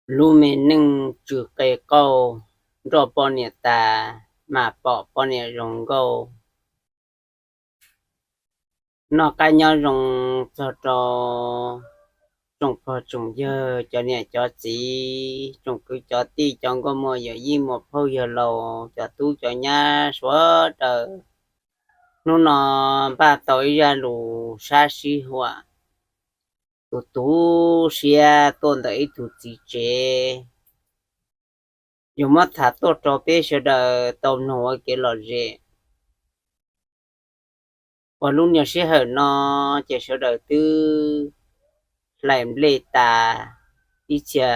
Lub me neej tsw qe qauj, nrauj poj niam tas, mam pom poj niam zoo nkauj. Noj qab nyob zoo txog rau tsoom pog tsoom yawg, cov niam cov txiv, tsoom kwv cov tij, cov nkauj muam yawm yij, muam phauj yawg laus, cov tub cov nyab sawv daws. Hnub no npaj tau ib zaj lus sab sib huam tu tu siab tuaj ntawm ib tug txiv tsev, yuav muab tham tuaj rau peb sawv daws tau mloog ua kev lom zem. Uas lub niag sij hawm no ces sawv daws twb hlais nplej tas, ib txhia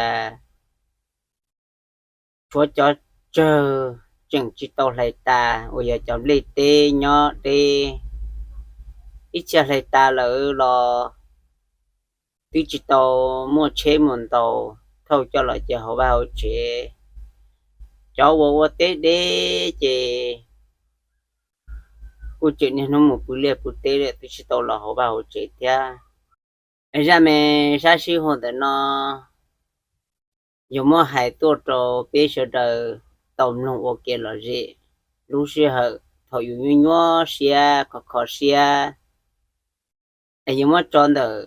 tshuav cov tsawg tseem tsis tau hlais tas uas yog cov nplej teb nyob deb, ib txhia hlais tas lawm los twb tsis tau muaj tsheb muaj ntaus thauj coj los cia hauv vaj hauv tsev. Cov uas ua teb deb ces kuj tseem niaj hnub mus pw liaj pw teb lawm twb tsis tau los hauv vaj hauv tsev thiab. Zaj me sab sib huam ntawm no yuav muab hais tuaj rau peb sawv daws tau mloog ua kev lom zem. Lub sij hawm thaum yus nyuaj nyuaj siab, kho kho siab, es yuav muab tso ntawm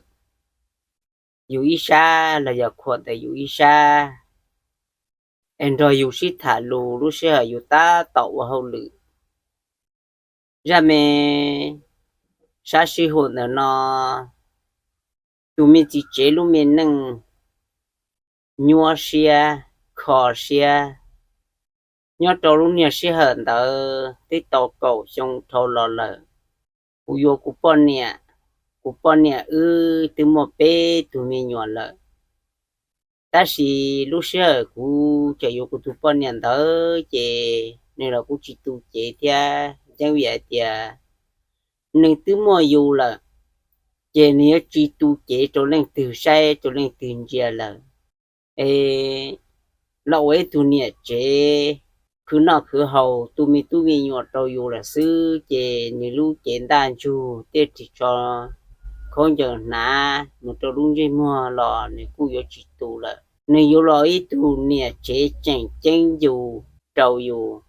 yus ib sab los yog khuam ntawm yus ib sab, es nrog yus sib tham lus lub sij hawm yus tab tom ua hauj lwm. Zaj me sab sib huam ntawm no, tus me txiv tsev lub me neej nyuaj siab, kho siab. Nyob rau lub niag sij hawm ntawd twb tau kaum xyoo dhau los lawm. Kuv yuav kuv poj niam, kuv poj niam wb twb muaj peb tug me nyuam lawm. Tab sis lub sij hawm kuv tseem yuav kuv tus poj niam ntawd ces nws los kuj tsis tu cev thiab, yeej vim hais tias nws twb muaj yus lawm, ces nws yuav tsis tu cev rau leej twg saib rau leej twg ntsia lawm. Es los ua ib tug niam tsev khwv noj khwv haus tu me tub me nyuam rau yus lawm xwb, ces nws lub cev ntaj ntsug tej ris tsho khaub ncaws hnav mus rau lub ntsej muag los nws kuj yuav tsis tu lawm. Nws yuav los ib tug niam tsev tseem ceeb yus rau yus.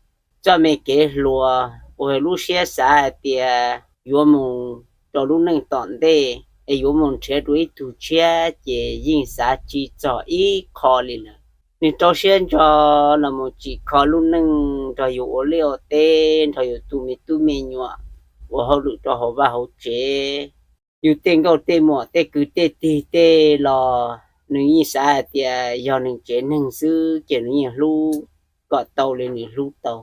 Txoj me kev hluas uas lub siab xav hais tias yuav mus rau lub neej tom ntej es yuav mus nrhiav dua ib tug tshiab ces yeej xav tsis txog ib qho li lawm. Nws rau siab ntso los mus tsim kho lub neej nrog yus ua liaj ua teb, nrog yus tu me tub me nyuam, ua hauj lwm rau hauv vaj hauv tsev. Yus tej nkauj tej muam tej kwv tej tij tej los nws yeej xav hais tias yog nws tsev neeg xwb ces nws yeej hlub kom tau li nws hlub tau.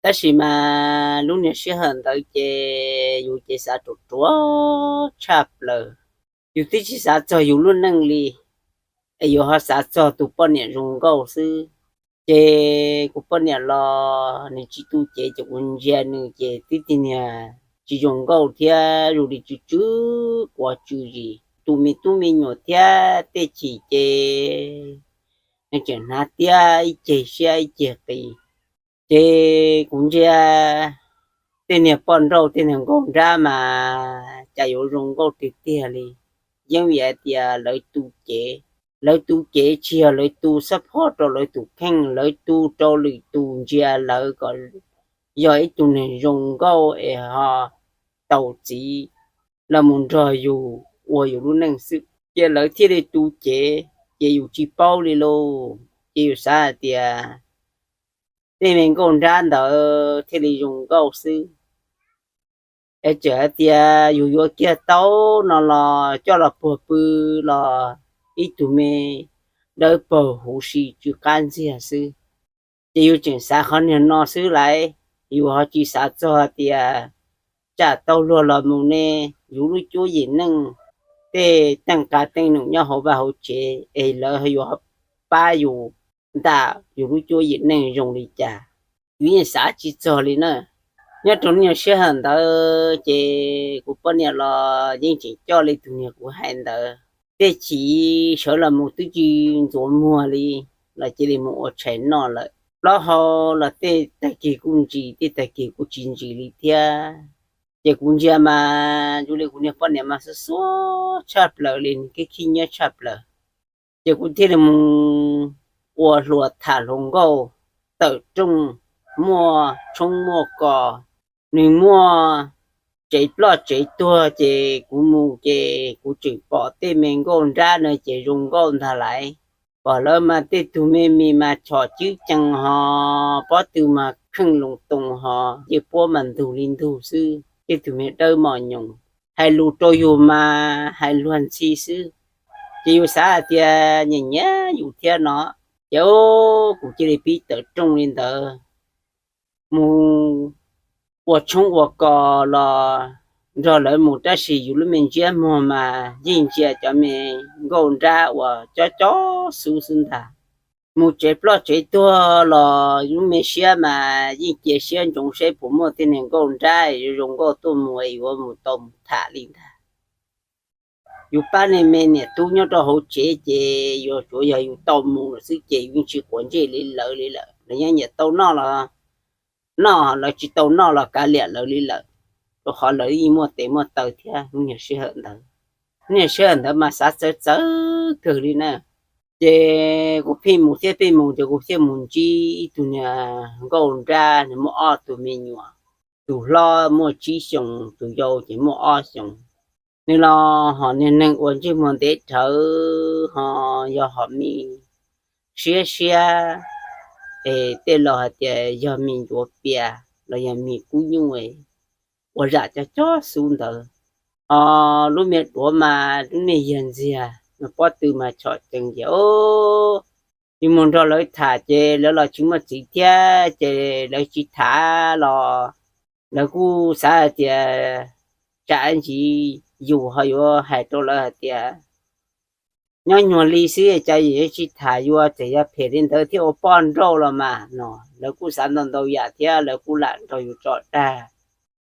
Tab sis mas lub niag sij hawm ntawd ces yus ces xav ruam ruam tshaj plaws. Yus twb tsis xav txog yus lub neej li, es yus ho xav txog tus poj niam zoo nkauj xwb. Ces kuv poj niam los nws tsis tu cev ces kuv ntsia nws ces twb tib niag tsis zoo nkauj thiab, zoo li tsw tsw quav tsw zis, tu me tub me nyuam thiab tej chim ces nws tseem hnav tiab ib ceg siab ib ceg qis. Ces kuv ntsia tej niag poj nrauj tej niag nkauj nrab mas cas yuav zoo nkauj tiag tiag li. Yeej vim hais tias lawv tu cev, lawv tu cev tsis yog lawv tu xab phob rau lawv tus kheej, lawv tu rau lwm tus ntsia lawv kom yog ib tug neeg zoo nkauj es ho tau txiv los mus nrog yus ua yus lub neej xwb. Ces lawv thiaj li tu cev, ces yus tsis paub li lauj. Ces yus xav hais tias tej me nkauj nrab ntawd thiaj li zoo nkauj xwb. Es txawm hais tias yus yuav kiag tau no los coj los puag pw los ib tug me dawb paug huv si tsw qab ntxiag xwb. Ces yus tseem xav qhov niag no xwb lauj, yus ho tsis xav txog tias tsam tau luag los mus ne, yus lub cuab yim neej, tej teej qa teej num nyob hauv vaj hauv tsev es lawv yuav pab yus ntam yus lub cuab yim neej zoo li cas. Yus yeej xav tsis txog li na. Nyob rau niag sij hawm ntawd ces kuv poj niam los yeej tseem coj li tus niag kuv hais ntawd. Tej chim sawv los mus twb tsis ntxuav muag li los cia li mus ua tshais noj lawm. Plaub hau los tej tag kis kuj ntsis, tej tag kis kuj tsis ntsis li thiab. Ces kuv ntsia mas zoo li kuv niag poj niam mas xuab xuab tshaj plaws li, nws khib khib nyiab tshaj plaws. Ces kuv thiaj li mus ua hluas tham hluas nkauj, tawm rooj muaj tshoob muaj kos, nws muaj tsev ploj tsev tuag ces kuv mus ces kuv tseem pom tej me nkauj nrab no ces zoo nkauj ntag lauj. Pom lawv mas tej tug me mis mas chom cwb cees ho, pob tw mas kheej loos toos ho, ncej puab mas ntug li ntug xwb, tej tug me dawb mos nyoos, hais lus rau yus mas hais luag ntxhi xwb. Ces yus xav hais tias nyiam nyiam yus thiab no, ces kuv cia li pib tawm rooj li ntawd, mus ua tshoob ua kos los nrog lawv mus, tab sis yus lub me ntsiab muag mas yeej ntsia cov me nkauj nrab uas cob cob xub xwb ntag. Mus tsev ploj tsev tuag los lub me siab mas yeej cia siab ntsoov seb puas muaj tej niag nkauj nrab zoo nkauj tuaj mus yuav mus tau mus tham li ntag. Yus pab niag me niam tub nyob rau hauv tsev ces yus tsuas yog yus tau mus lawm xwb ces yus yeej tsis quav ntsej li lawv li lawm. Lawv yeej nyiam tau noj los noj, lawv tsis tau noj los kav liam lawv li lawm, rau qhov lawv yeej muaj tes muaj taw thiab. Lub niag sij hawm ntawd, lub niag sij hawm ntawd mas xav txawv txawv kawg li na. Ces kuv pheej mus thiab pheej mus ces kuv thiaj mus ntsib ib tug niag nkauj nrab, nws muaj ob tug me nyuam, tus hlob muaj tsib xyoos, tus yau ces muaj ob xyoos. Nws los hom niag neeg uas ntsej muag ntev dhawv ho, yog hom mis siab siab, es tej laus hais tias yog mis ncuav pias los yog mis kub nyuj, ua zam cob cob xub ntawd. Ho lub me duav mas lub niag yag ntxiag, nws pob tw mas chom cees ces, yus mus nrog lawv tham ces lawv los tsis muaj txiv thiab ces lawv tsis tham los lawv kuj xav hais tias tsam ntsis yus ho yuav hais rau lawv hais tias nyob nyuag li xwb cas yus tsis tham, yuav txawm yog phem li ntawd thiab ua poj nrauj los mas no. Lawv kuj xav ntau ntau yam thiab lawv kuj lam nrog yus tso dag,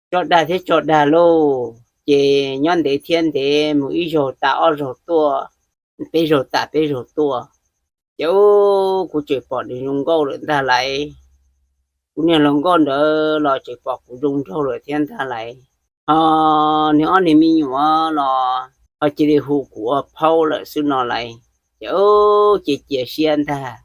tso dag thiab tso dag lauj. Ces nyob ntev thiab ntev mus ib zaug tas ob zaug tuaj, peb zaug tas peb zaug tuaj, ces kuv tseem pom nws zoo nkauj lawm ntag lauj. Kuv niag hluas nkauj ntawd los tseem pom kuv zoo nraug lawm thiab ntag lauj. Ho nws ob niag me nyuam los ho cia li hu kuv ua phaub lawm xwb no lauj. Ces ces cia siab ntag.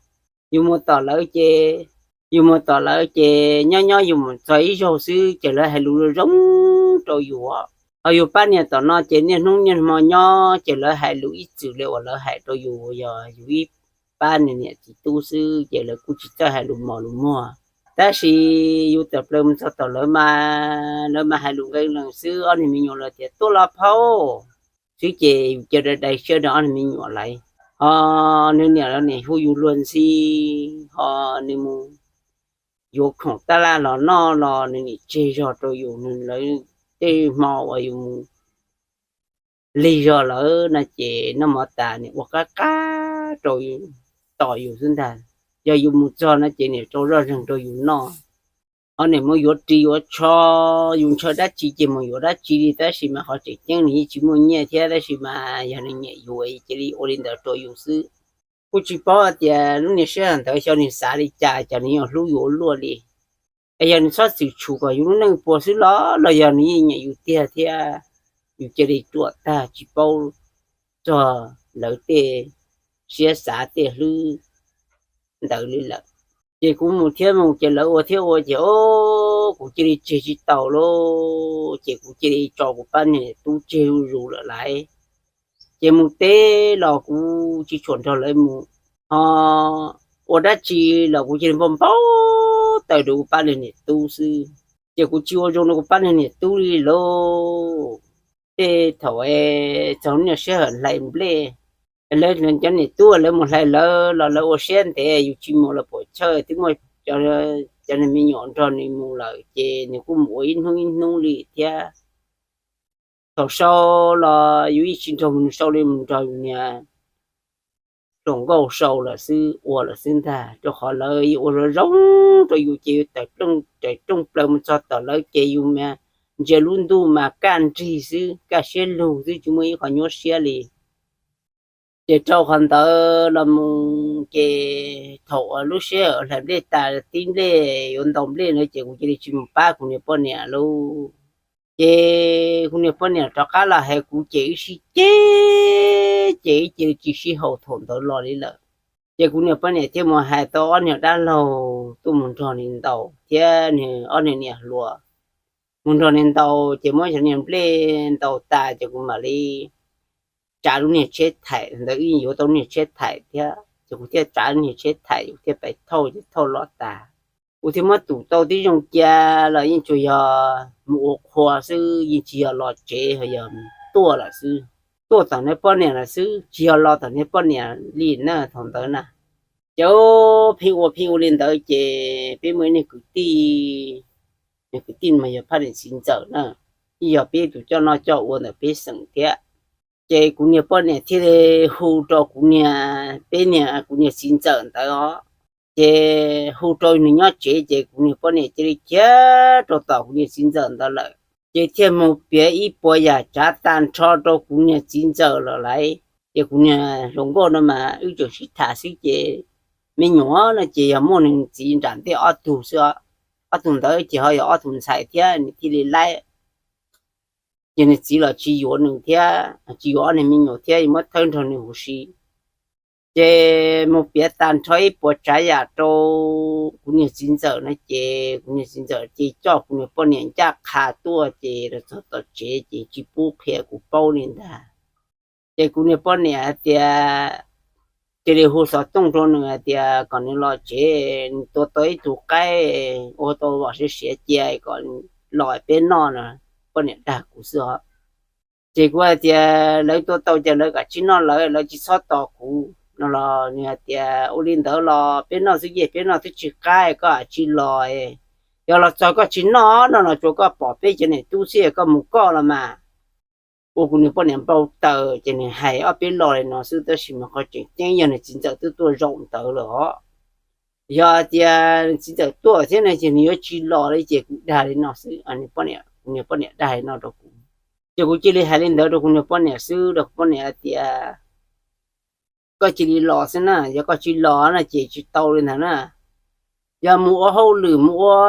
Yus mus tom lawv ces, yus mus tom lawv ces nyob nyob yus mus txog ib zaug xwb ces lawv hais lus zoo zoo rau yus. Ho yus pab niam tom no ces niaj hnub niaj hmo nyob ces lawv hais lus ib txwm li uas lawv hais rau yus, yog yus ib pab niam txiv tub xwb ces lawv kuj tsis txawj hais lus mos lus muag. Tab sis yus tawm plaws mus txog tom lawv mas lawv mas hais lus nqee lees xwb, ob niag me nyuam lawv tias tuaj los phaub xwb ces yus cia li dai siab rau ob niag me nyuam lauj. Ho nws niam los nim hu yus luag ntxhi, ho nws mus yuav khoom tab laj los noj los nws nim tseg zog rau yus, nws lawv tej hmo uas yus mus lig zog lawm no ces noj mov tas nim ua qab qab rau tos yus xwb ntag. Yog yus mus txog no ces nim rau zoj zeeg rau yus noj. Ho nim mus yuav ris yuav tsho, yus ntshaw dab tsi ces mus yuav dab tsi li, tab sis mas qhov tseem ceeb nws yeej tsis muaj nyiaj thiab, tab sis mas yog nws nyiam yus cia li ua li ntawd rau yus xwb. Kuj tsis paub hais tias lub niag sij hawm ntawd xyov nws xav li cas, cas nws yeej hlub yus ua luaj li. Es yog nws txhob txwm tshum kom yus lub neej puas xwb los, los yog nws yeej nyiam yus tiag thiab yus cia li ruam tag tsis paub txog lawv tej siab xav tej hlwb ntawd li lawm. Ces kuv mus thiab mus ces lawv ua thiab ua ces, o, kuv cia li tseg tsis taus lauj, ces kuv cia li tso kuv pab niag tub tseg zuj zus lawm lauj. Ces mus teb los kuv tsis tshua nrog lawv mus, ho ua dab tsi los kuv cia li npau npau taws rau kuv pab niag niam tub xwb. Ces kuv tsis ua zoo rau kuv pab niag niam tub li lauj. Tej thaum txog niaj sij hawm hlais nplej, lawv cov niam tub lawv mus hlais lawv los lawv ua siab ntev, yus tsis mus los puas chawj, twb muaj cov niag me nyuam nrog nws mus lawm ces nws kuj mus ua ib hnub ib hnub li thiab. Thaum sau los yus yeej tsis nrog nws sau li, mus nrog yus niag hluas nkauj sau lawm xwb, ua lawm xwb ntag, rau qhov lawv yeej ua zoo zoo rau yus ces yus tawm rooj plaws mus txog tom lawv ces yus mas ntsia lub ntuj mas kaj nrig xwb, kaj siab lug xwb, tsis muaj ib qho nyuaj siab li. Ces rau qhov ntawd los mus ces thaum uas lub sij hawm hlais nplej tas tib nplej yuav ntaus nplej na ces kuv cia li tsis mus pab kuv niag poj niam lauj. Ces kuv niag poj niam rov qab los hais kuv ces wb sib ceg, ces wb cia li tsis sib haum thaum ntawd los li lawm. Ces kuv niag poj niam thiaj mus hais tau ob niag dab laug tuaj mus nrog nws ntaus thiab nws ob niag niam hluas mus nrog nws ntaus, ces muab cov niag nplej ntaus tas ces kuv mam li tsav lub niag tsheb thaim ntawd, wb yuav tau niag tsheb thaim thiab ces kuv thiaj tsav lub niag tsheb thaim, kuv thiaj pais thauj ces thauj los tas. Kuv thiaj muab tum tau tib zoo cia los yeej tsuas yog mus ua qhua xwb, yeej tsis yog los tsev, yog tuaj lawm xwb, tuaj tom niag poj niam lawm xwb, tsis yog los tom niag poj niam li na thaum ntawd na. Ces pheej ua pheej ua li ntawd ces peb muaj ib niag kwv tij, niag kwv tij mas yog phaj niam txiv ntxawm na, ib yog peb tus coj noj coj ua ntawm peb xeem thiab. Ces kuv niag poj niam thiaj li hu rau kuv niag, peb niag, kuv niag txiv ntxawm ntawd os, ces hu rau nws nyob tsev ces kuv niag poj niam cia li khiav rau tom kuv niag txiv ntxawm ntawd lawm. Ces thiaj mus piav ib puas yam tsav tag nrho rau kuv niag txiv ntxawm lawm lauj. Ces kuv niag hluas nkauj no mas wb tseem sib tham xwb ces me nyuam no ces yog muaj nws txiv nram ntej ob tug xwb, ob tug ntawd ces ho yog ob tug ntxhais thiab nws thiaj li laib. Ces nws txiv los tsis yuav nws thiab, tsis yuav ob niag me nyuam thiab, muab thawb nrog nws huv si. Ces mus piav tag nrho ib puas tsav yam rau kuv niag txiv ntxawm no ces kuv niag txiv ntxawm ces coj kuv niag poj niam ncaj qha tuaj ces los txog tom tsev ces tsis pub qhia kuv paub li ntag. Ces kuv niag poj niam hais tias, cia li hu xov tooj rau nws hais tias kom nws los tsev, nws tua tau ib tug qaib ua tau vom siav siav cia kom los peb noj no, poj niam dag kuv xwb os. Ces kuv hais tias lawv tua tau ces lawv kam tsis noj lawv, lawv tsis txhob tos kuv no los nws hais tias ua li ntawd los peb noj xwb ces peb noj twb tsis qab, koj tsis los, yog los txog koj tsis noj no los tsuas koj pom peb cov niam tub xwb, koj mus koj los mas. Ua kuv niag poj niam npau taws ces nws hais ob peb lo li no xwb tab sis mas qhov tseem ceeb yog nws txiv ntxawm twb tuaj zaum ntawd lawm os. Yog tias nws txiv ntxawm tuaj thiab no ces nws yuav tsis los li ces kuv dag li no xwb, kuv niag poj niam dag li no rau kuv. Ces kuv cia li hais li ntawd rau kuv niag poj niam xwb, rau kuv poj niam hais tias koj cia li los xwb na, yog koj tsis los no ces tsis tau li ntawd na. Yog mus ua hauj lwm mus ua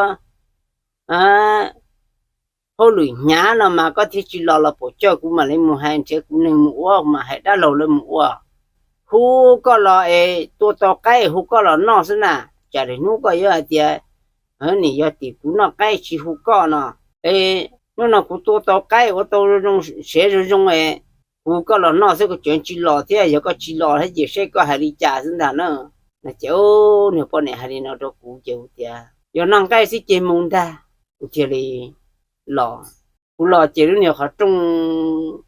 hauj lwm hnyav no mas koj thiaj tsis los los pom coj kuv mam li mus hais nrhiav kuv neeg mus ua, kuv mam hais dab laug lawv mus ua. Hu koj los es tua tau qaib hu koj los noj xwb na. Tsam lwm hnub koj yuav hais tias nim yog tim kuv noj qaib tsis hu koj no. Es hnub no kuv tua tau qaib ua tau zoo siav zoo zoo es kuv hu koj los noj xwb, kuv tseem tsis los thiab, yog koj tsis los thiab ces seb koj hais li cas xwb ntag na. No ces niag poj niam hais li no rau kuv ces kuv tias yog noj nqaij xwb ces mus ntag. Kuv thiaj li los. Kuv los ces lub niag qhov rooj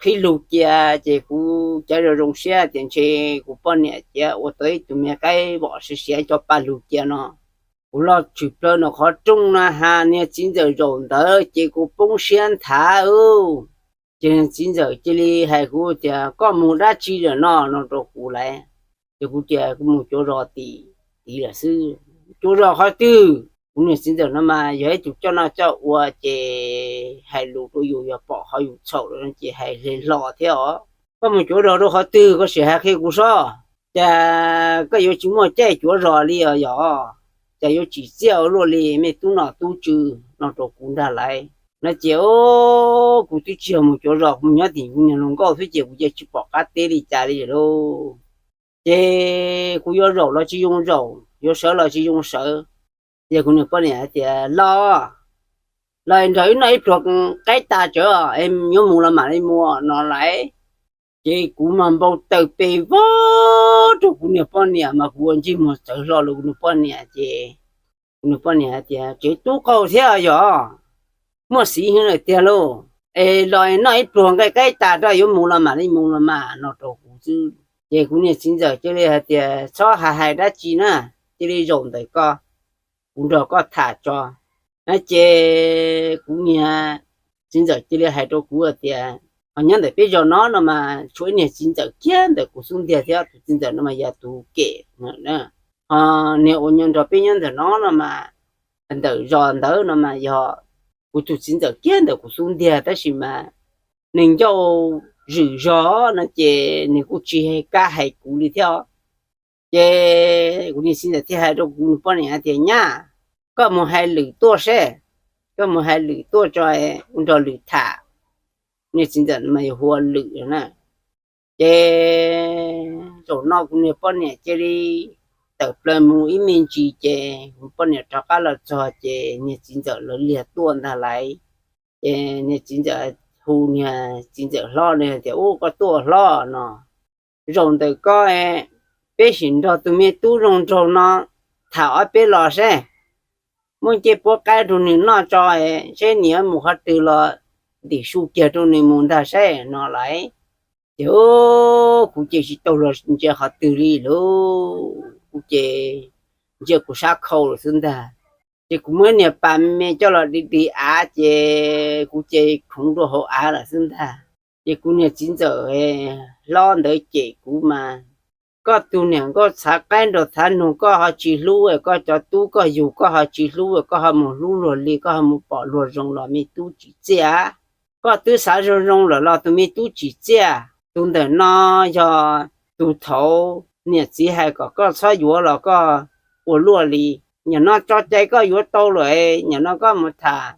qhib lug cia ces kuv cav zoo zoo siab tias ntshe kuv poj niam cia ua tau ib tug me qaib vom siav siav coj pa lug cia no. Kuv los tshwm plaws nram qhov rooj na has niag txiv ntxawm zaum ntawd ces kuv poob siab nthav. Ces niag txiv ntxawm cia li hais kuv tias koj mus dab tsi lawm no no rau kuv lauj. Ces kuv tias kuv mus cuav zos tim tid lawm xwb. Cuav zos qhov twg? Kuv niag txiv ntxawm no mas yog ib tug coj noj coj ua ces hais lus rau yus yog pom qhov yus txhaum lawm no ces hais hle hlo thiab os. Koj mus cuav zos rau qhov twg koj sim hais qhia kuv sob. Cas koj yuav tsis muaj caij cuav zos li os yog? Cas yuav tsim txiaj ua luaj li mej tub nom tub tswv no rau kuv ntag lauj. No ces kuv twb tsis yog mus cuav zos, kuv mus nyob tim kuv niag hluas nkauj xwb ces kuv cia tsis pom qab teb li cas li lauj. Ces kuv yuav zaum los tsis zoo zaum, yuav sawv los tsis zoo sawv. Ces kuv niag poj niam hais tias los, los nrog wb noj ib pluag qaib tas tsawv es yuav mus los mam li mus no lauj. Ces kuv mas npau taws pes vog rau kuv niag poj niam mas kuv ua ntsej muag txawv hlo rau kuv niag poj niam ces kuv niag poj niam hais tias tsev tub qaug thiab yog, muaj xiv heev lawm tiag lauj. Es los noj ib pluag nqaij qaib tas rau yuav mus los mam li mus los mas no rau kuv xwb. Ces kuv niag txiv ntxawm cia li hais tias txhob hais hais dab tsi na, cia li zaum ntawm ko, kuv nrog koj tham tso. No ces kuv niag txiv ntxawm cia li hais rau kuv tias ho nyob ntawm peb zos no no mas tshuav ib niag txiv ntxawm kiag ntawm kuv xub ntiag thiab, tus txiv ntxawm no mas yog tus kem. Ho niag uas nrog peb nyob ntawm no no mas, ntawm zos ntawd no mas yog kuv tus txiv ntxawm kiag ntawm kuv xub ntiag tab sis mas nws ncauj zwm zog no ces nws kuj tsis kam hais kuv li thiab. Ces kuv niag txiv ntxawm thiaj hais rau kuv niag poj niam tias nyab, koj mus hais lwm tuaj seb, koj mus hais lwm tuaj tso, nrog lwm tham. Niag txiv ntxawm mas yog hu ua lwm na. Ces zaum no kuv niag poj niam cia li tawm plaws mus ib me ntsis ces kuv poj niam rov qab los txog ces niag txiv ntxawm lawv liag tuaj ntag lauj. Ces niag txiv ntxawm hu niag txiv ntxawm hlob no tias, Ub, koj tuaj hlob no, zaum ntawm koj peb sim nrog tus me tub zoo nraug no tham ob peb los seb, muab ncej puab qaib rau nws noj tso seb nws yuav mus qhov twg los ntim su kiag rau nws mus ntag seb no lauj. Ces kuv ces tsis tau los ntsia qhov twg li lauj, kuv ces ntsia kuv sab khau lawm xwb ntag. Ces kuv muab niag pas me coj los dig dig av ces kuv ces khoov rau hauv av lawm xwb ntag. Ces kuv niag txiv ntxawm hlob ntawd cem kuv mas, Koj tus niam nkauj txhav qaib nraug txhav nug, koj ho tsis hlub, koj cov tub koj yug koj ho tsis hlub, koj ho mus hlub luag li, koj ho mus pom luag zoo los me tub tsim txiaj. Koj twb xav zoo zoo lawm los tus me tub tsim txiaj. Tus ntawm no yog tus thaud niam txiv hais kom koj txhob yuav los koj ua luaj li. Nim no tso cai koj yuav tau lawm, nim no koj mus tham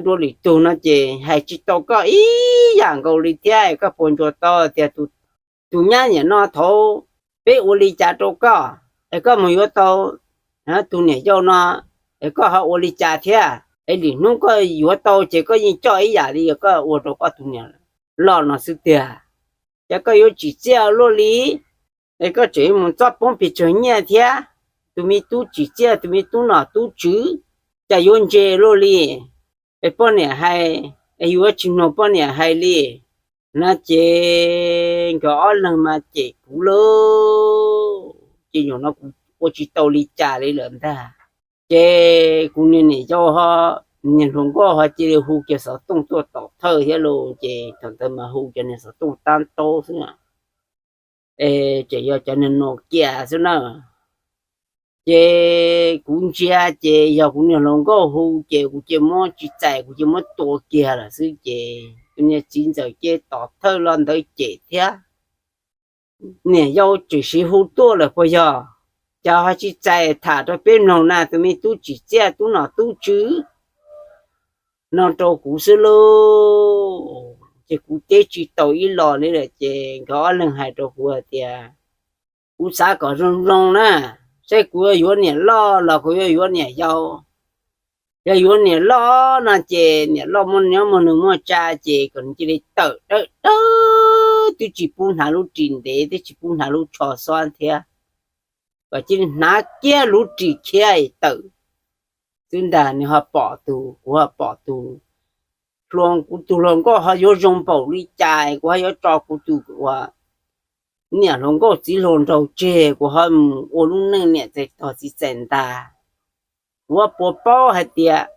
dua lwm tug no ces hais tsis tau koj ib yam nkaus li thiab. Koj puas ntsuas tau tias tus nyab nim no thaud peb ua li cas rau koj es koj mus yuav tau tus niam yau no, es koj ho ua li cas thiab? Es lwm hnub koj yuav tau ces koj yeej coj ib yam li koj ua rau koj tus niam loj no xwb tiag. Ces koj yuav tsim txiaj luaj li, es koj tseem mus txob poob pes tsawg nyiaj thiab. Tus me tub tsim txiaj, tus me tub nom tub tswv, cas yuav ntse luaj li. Es poj niam hais, es yuav tsis mloog poj niam hais li no ces nkawd ob leeg mas cem kuv lauj. Ces zaum no kuv ua tsis tau li cas li lawm ntag. Ces kuv niag niam yau ho, niag hluas nkauj ho cia li hu kiag xov tooj tuaj tom thawj thiab lauj. Ces thaum ntawd mas hu cov niag xov tooj tab taub xwb, es tseem yog cov niag Nokia xwb na. Ces kuv ntsia ces yog kuv niag hluas nkauj hu ces kuv cia muab tsis txais, kuv cia muab tua kiag lawm xwb. Ces tus niag txiv ntxawm ces tom thawj los ntawd cem thiab, niam yau tseem siv hu tuaj lawm puas yog? Cas ho tsis txais tham rau peb mloog na, tus me tub tsim txiaj tub nom tub tswv no rau kuv xwb lauj. Ces kuv teb tsis tau ib los li lawm ces nkawd ob leeg hais rau kuv hais tias, kuv xav kom zoo zoo na, seb kuv yuav yuav niam loj los kuv yuav yuav niam yau. Yog yuav niam loj no ces niam loj muaj nyob muaj nws muaj tsa ces kom nws cia li tawm dawb dawb, twb tsis pub hnav lub ris ntev, twb tsis pub hnav lub tsho xob thiab, kom cia li hnav kiag lub ris khiab tawm xwb ntag. Nws ho pom tus, kuv ho pom tus, kuv tus hluas nkauj ho yuav zoo npaum li cas, kuv ho yuav tso kuv tus ua niam hluas nkauj txiv hluas nraug tseg, kuv ho mus ua lub neej niam txais tog txiv txais ntag. Kuv puas paub hais tias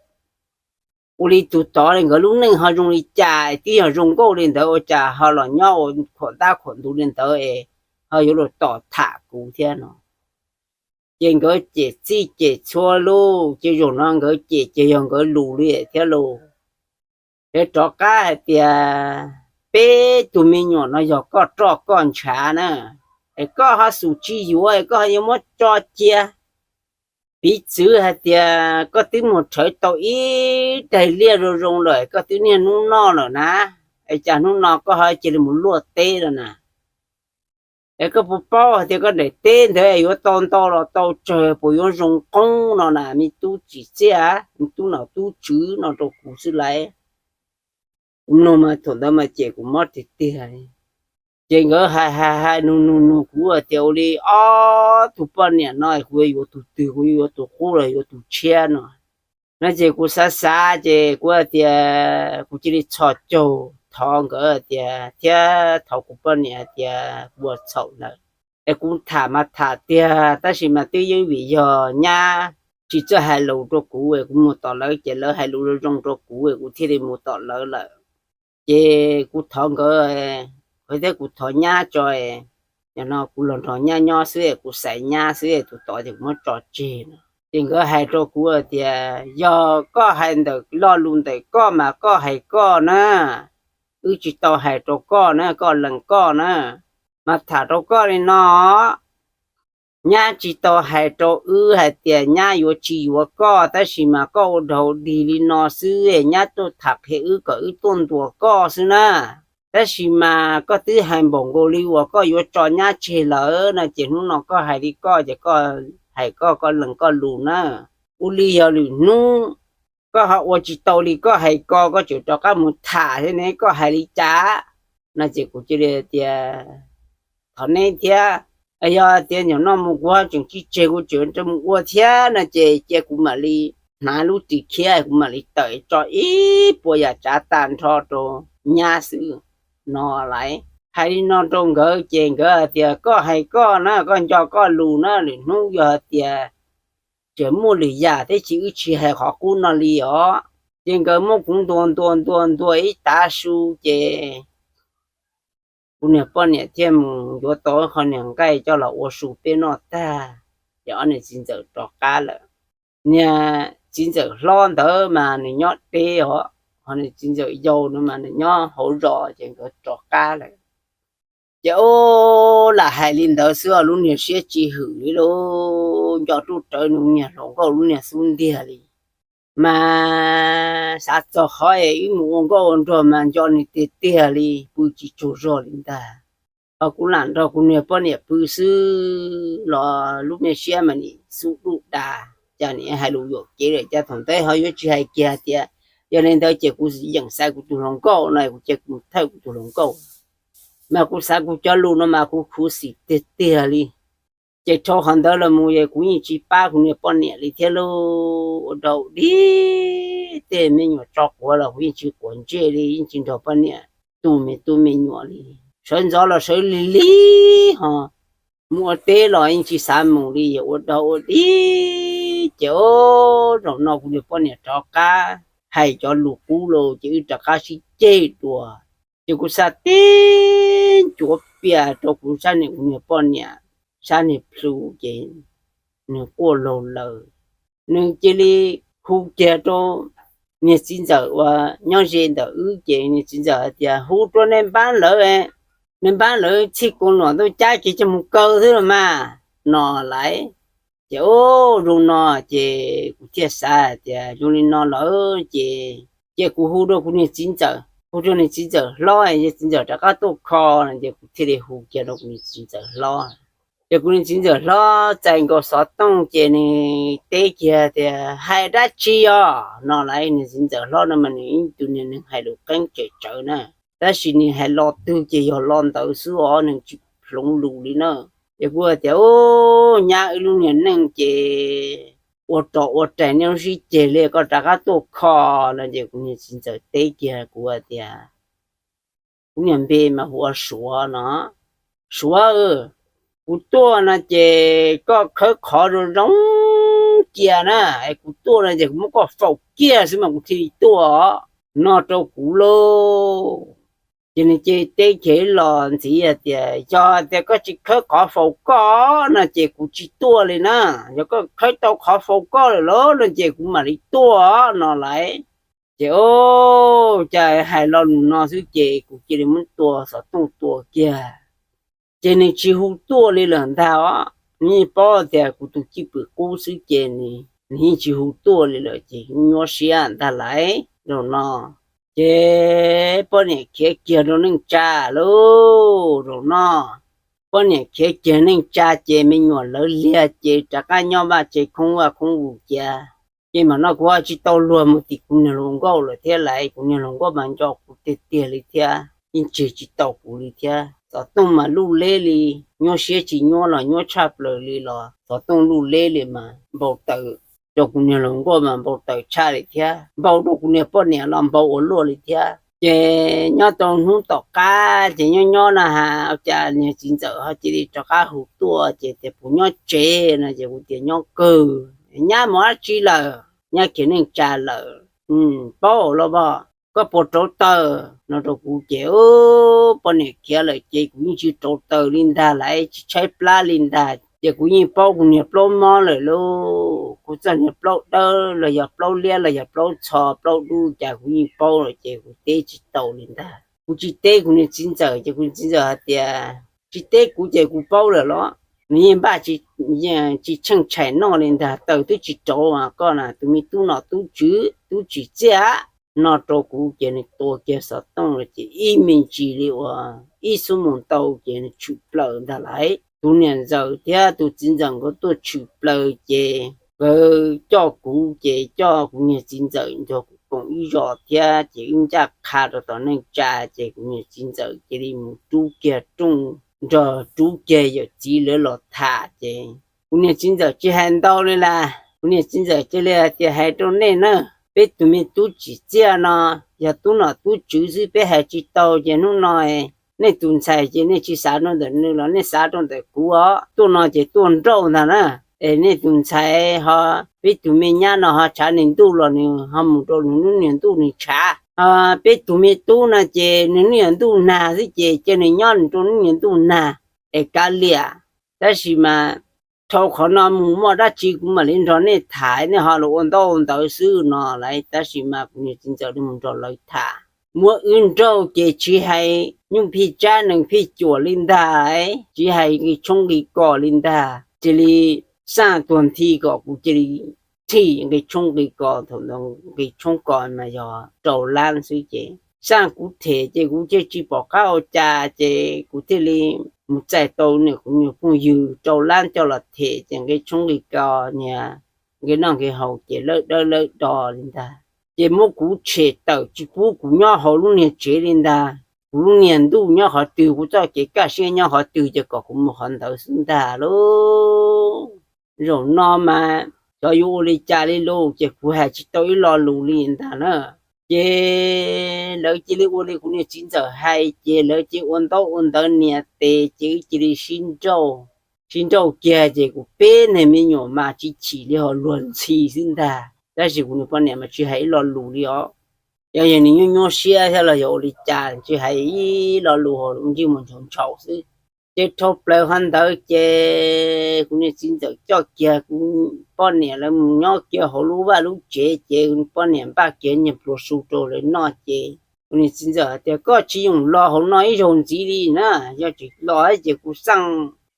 ua li tus tod li nkawd lub neej ho zoo li cas, twb yog zoo nkauj li ntawd ua cas ho los nyob ua khuam dab khuam ntug li ntawd es ho yuav los tom tham kuv thiab no. Ces nkawd cem txij cem txhua lauj, ces zaum no nkawd cem ces yog nkawd lus li thiab lauj. Ces rov qab hais tias, peb tus me nyuam no yog koj roj koj ntshav na, es koj ho xum tsis yuav es koj ho yuav muab tso cia. Piv txwv hais tias koj twb mus rhawv tau ib daig liaj zoo zoo lawm, koj twb niaj hnub noj lawm na, es cas hnub no koj ho cia li mus luaj teb lawm na? Es koj puas paub hais tias koj daim teb ntawd yuav tau ntau los tau tsawg, puas yuav zoo qoob no na, me tub tsim txiaj, me tub nom tub tswv no rau kuv xwb lauj. Kuv mloog mas thaum ntawd mas cem kuv mob tiag tiag. Ces nkawd hais hais hais nug nug nug kuv hais tias ua li ob tug poj niam no kuv yuav yuav tus twg, kuv yuav yuav tus qub los yuav tus tshiab no. No ces kuv xav xav ces kuv hais tias kuv cia li txhos caug thov nkawd hais tias, thiab thov kuv poj niam hais tias kuv ua txhaum lawm. Es kuv tham mas tham tiag tab sis mas twb yeej vim yog nyab tsis txawj hais lus rau kuv es kuv mus tom lawv ces lawv hais lus zoo zoo rau kuv es kuv thiaj li mus tom lawv lawm. Ces kuv thov nkawd, thiab kuv thov nyab tso, nim no kuv los nrog nyab nyob xwb es kuv xaiv nyab xwb es tus tod ces kuv muab tso tseg no. Ces nkawd hais rau kuv hais tias yog koj hais ntawm lo lus ntawm koj mas koj hais koj na, wb tsis tau hais rau koj na, koj lees koj na. Mas tham rau koj li no, nyab tsis tau hais rau wb hais tias nyab yuav tsis yuav koj, tab sis mas koj ua dog dig li no xwb, nyab tuaj tham qhia wb kom wb tuaj ntuas koj xwb na. Tab sis mas koj twb hais npaum nkaus li uas koj yuav tso nyab tseg lawm no ces hnub no koj hais li koj ces koj hais koj, koj lees koj lus na. Ua li yog lwm hnub koj ho ua tsis tau li koj hais ko, koj tseem rov qab mus tham thiab ne, koj hais li cas? No ces kuv cia li tias, thov neb thiab, yog tias nim no mus kuv ho tseem tsis tseg, kuv tseem rov mus ua thiab no ces cia kuv mam li hnav lub ris khiab, kuv mam li tawm tso ib puas yam tsav tag nrho rau nyab xwb no lauj. Hais li no rau nkawd ces nkawd hais tias, koj hais koj na, koj nco koj lus na, lwm hnub yog hais tias tseem muaj lwm yam thiab ces wb tsis hais qhov qub no li os. Ces nkawd muab kuv ntuas ntuas ntuas ntuas ib tav su ces kuv niag poj niam thiaj mus yuav tau qho niag nqaij coj los ua su peb noj tag, ces ob niag txiv ntxawm rov qab lawm. Niag txiv ntxawm hlob ntawd mas nws nyob deb os, ho niag txiv ntxawm yau no mas nws nyob hauv zos, ces nkawd rov qab lawm. Ces ua lam hais li ntawd xwb, lub niag siab tsis hwm li lauj, nco ruj rawv nws niag hluas nkauj lub niag xub ntiag li. Mas xav txog qhov es wb mus ua nkauj ua nraug mas nco nws tiag tiag li, pw tsis tsaug zog li ntag. Ho kuv lam nrog kuv niag poj niam pw xwb los lub me siab mas nim xub duj das, cas nim hais lus yuam kev lawm, cas thaum ntawd ho yuav tsis hais kiag tias, yog li ntawd ces kuv yeem xaiv kuv tus hluas nkauj no, kuv cia kuv thawj kuv tus hluas nkauj. Mas kuv xav kuv cov lus no mas kuv khuv xim tiag tiag li. Ces dhau qhov ntawd los mus es kuv yeej tsis pab kuv niag poj niam li thiab lauj. Ua dog dig, tej me nyuam tso quav los kuv yeej tsis quav ntsej li, yeej tsis nrog poj niam tu me tub me nyuam li. Sawv ntxov los sawv lig lig ho, mus ua teb los yeej tsis xav mus li, ua dog ua dig. Ces zaum no kuv niag poj niam rov qab hais cov lus qub los ces wb rov qab sib ceg dua. Ces kuv xa tib ncuav pias rau kuv sab niag, kuv niag poj niam sab niag plhu ces nws quaj laug lawm. Nws cia li hu kiag rau niag txiv ntxawm uas nyob ze ntawm wb, ces niag txiv ntxawm hais tias, hu rau nej npab lawv, nej npab lawv txhij koos nom ntuj cab kiag coj mus kaw xwb los mas, no lauj. Ces ua zoo no ces kuv thiaj xav tias zoo li no lawm ces, ces kuv hu rau kuv niag txiv ntxawm, hu rau niag txiv ntxawm hlob, niag txiv ntxawm rov qab tuaj kho no ces kuv thiaj li hu kiag rau kuv niag txiv ntxawm hlob. Ces kuv niag txiv ntxawm hlob txais nkaus xov tooj ces nws teb kiag tias, hais dab tsi os, no lauj. Niag txiv ntxawm hlob no mas nws ib tug niag neeg hais lus qeeb tsem tsawv na, tab sis nws hais lo twg ces yog lo ntawd xwb os, nws tsis hloov lus li na. Ces kuv tias, u, nyab, wb lub niag neej ces ua rog ua rais nej lub sib ceg li, koj rov qab tuaj kho no. Ces kuv niag txiv ntxawm teb kiag kuv tias, kuv niag npe mas hu ua Suav no. Suav, kuv tuaj no ces koj khawb qhov zoo zoo cia na, es kuv tuaj no ces kuv muab koj faus kiag xwb mas kuv thiaj li tuaj, no rau kuv lauj. Ces nws cia li teb kiag ib los ntxiv hais tias, yog tias koj tsis khawb qhov faus koj no ces kuv tsis tuaj li na, yog koj khawb tau qhov faus koj lawm lauj no ces kuv mam li tuaj, no lauj. Ces o, cas hais lo lus no xwb ces kuv cia li muab tua xov tooj tua kiag. Ces nws tsis hu tuaj li lawm ntag os. Nws yeej paub tias kuv tus cwj pwm qub xwb ces nws yeej tsis hu tuaj li lawm ces nyuaj siab ntag lauj. Zaum no ces poj niam khiav kiag rau neej tsa lauj. Zaum no poj niam khiav kiag neej tsa ces me nyuam lawv liag ces rov qab nyob vaj tse khoob vaj khoob vus cia. Ces mam no kuv ho tsis tau luag mus tim kuv niag hluas nkauj lawm thiab lauj, kuv niag hluas nkauj mas nco kuv tiag tiag li thiab, yeej tseg tsis tau kuv li thiab. Xov tooj mas luj leb li, nyuaj siab tsis nyuaj los nyuaj tshaj plaws li los xov tooj luj leb li mas npau taws, rau kuv niag hluas nkauj mas npau taws tshaj li thiab, npau rau kuv niag poj niam los npau ua luaj li thiab. Ces nyob tau hnub tom qab ces nyob nyob na has cas niag txiv ntxawm ho cia li rov qab hu tuaj ces tias puas nyob tsev no ces kuv tias nyob kawg. Nyab mus dab tsi lawm? Nyab khiav neej tsa lawm. Paub los pom, koj puas rauv taws no rau kuv ces poj niam khiav lawm ces kuv yeej tsis rauv taws li ntag lauj, tsis tshaib plab li ntag. Ces kuv yeej paub kuv niag plaub mob lawm lauj, kuv txoj niag plaub dawb los yog plaub liab los yog plaub ntxhov plaub dub cas kuv yeej paub lawm ces kuv teb tsis tau li ntag. Kuv tsis teb kuv niag txiv ntxawm ces kuv niag txiv ntxawm hais tias, tsis teb kuv ces kuv paub lawm los? Nws yeej npaj tsis tsheej tshais noj li ntag, taws twb tsis rauv, koj na tus me tub nom tub tswv tub tsim txiaj. no rau kuv ces nws tua kiag xov tooj los ces ib me ntsis li uas ib xuab moos tau ces nws tshwm plaws ntag lauj. Tus niam ntxawm thiab tus txiv ntxawm nkawd tuaj tshwm plaws ces nkawd coj kuv ces coj kuv niag txiv ntxawm nrog kuv koom ib zos thiab ces wb ncaj qha rau tom neej tsa ces kuv niag txiv ntxawm cia li mus rub kiag rooj nrog rub kiag yawm txiv lawv los tham ces kuv niag txiv ntxawm tsis hais ntau li las, kuv niag txiv ntxawm cia li hais tias, hais rau nej na, peb tus me tub tsim txiaj no yog tub nom tub tswv xwb, peb hais tsis tau ces hnub no nej tus ntxhais ces nej tsis xav rau ntawm nws los nej xav rau ntawm kuv os. Tuaj no ces tuaj nrauj ntag na, es nej tus ntxhais ho, peb tus me nyab no ho tshav nws ntuj los nws ho mus rau nws lub niag ntuj nws tshav, ho peb tus me tub no ces nws niag ntuj nag xwb ces cia nws nyob nws rau nws niag ntuj nag es kav liam. Tab sis mas dhau qhov no mus muaj dab tsi kuv mam li nrog nej tham, nej ho los ua ntaub ua ntawv xwb no lauj. Tab sis mas kuv niag txiv ntxawm li mus nrog lawv tham, muab wb nrauj ces tsis hais nyuj phij tsab nees phij cuam li ntag, tsis hais nqi tshoob nqi kos li ntag, cia li xaj tuag nthi kom kuv cia li thim nqi tshoob nqi kos. Thaum ntawd nqi tshoob kos mas yog rau lab xwb ces xaj kuv them ces kuv thiaj tsis pom qab ua cas ces kuv thiaj li mus txais tau nws kuv niag phooj ywg rau lab coj los them ces nqi tshoob nqi kos niag nqi noj nqi haus ces lawb dawb lawb do li ntag. Ces muab kuv tshem tawm tsis pub kuv nyob hauv lub niag tsev li ntag. Kuv lub niag ntuj nyob qhov twg, kuv txoj kev kaj siab nyob qhov twg ces kom kuv mus qhov ntawd xwb ntag lauj. Zaum no mas xyov yuav ua li cas li lauj, ces kuv hais tsis tau ib lo lus li ntag na. Ces lawv cia li ua li kuv niag txiv ntxawm hais ces lawv cia li ua ntaub ua ntawv nias tes ces wb cia li sib nrauj. Sib nrauj kiag ces kuv peb niag me nyuam mas tsis chim li ho luag ntxhi xwb ntag, tab sis kuv niag poj niam mas tsis hais ib lo lus li os. Yog yog nws nyuaj nyuaj siab thiab los yog ua li cas tsis hais ib lo lus ho ntsej muag ntshaus ntshaus xwb. Ces dhau plaws qhov ntawd ces kuv niag txiv ntxawm coj kiag kuv poj niam lawv mus nyob kiag hauv lub vaj lub tsev ces kuv poj niam npaj kiag niag pluas su rau lawv noj ces kuv niag txiv ntxawm hais tias, koj tsis yoom los hauv no ib zaug ntxiv li na, yog tsis los ces kuv xaj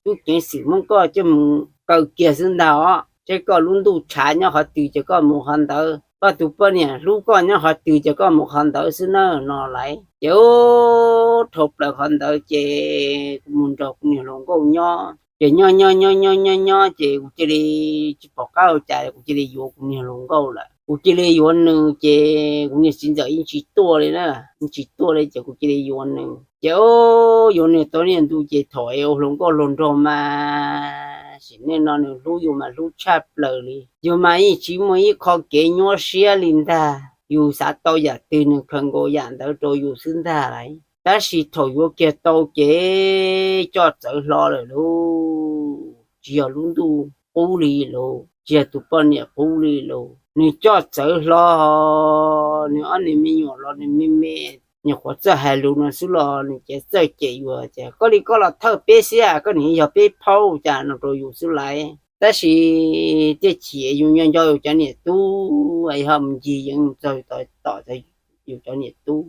tub ceev xwm muab koj coj mus kaw kiag xwb ntag os. Seb koj lub ntuj tshav nyob qhov twg ces koj mus qhov ntawd, koj tus poj niam hlub koj nyob qhov twg ces koj mus qhov ntawd xwb na no lauj. Ces ub, dhau plaws qhov ntawd ces kuv mus nrog kuv niag hluas nkauj nyob ces nyob nyob nyob nyob nyob nyob ces kuv cia li tsis pom qab ua cas kuv cia li yuav kuv niag hluas nkauj lawm. Kuv cia li yuav nws ces kuv niag txiv ntxawm yeej tsis tuaj li na, yeej tsis tuaj li ces kuv cia li yuav nws ces ub, yuav nws tau niaj ntu ces thaum es ua hluas nkauj hluas nraug mas sim neej no nws hlub yus mas hlub tshaj plaws li. Yus mas yeej tsis muaj ib qho kev nyuaj siab li ntag, yus xav tau yam twg nws khaws nkaus yam ntawd rau yus xwb ntag lauj. Tab sis thaum yuav kiag tau ces coj txawv hlo lawm lauj, tsis yog lub ntuj qub li lauj, tsis yog tus poj niam qub li lauj, nws coj txawv hlo. Nws ob niag me nyuam los nws me me, nyuam qhuav txawj hais lus no xwb los nws ces txawj cem yus tias, koj li koj los thawj peb xwb, koj nim yog peb phaub cas no rau yus xwb lauj. Tab sis tiag chim yus nco nco yus cov niam tub, ho mus ncig yeev txog tom yus cov niam tub,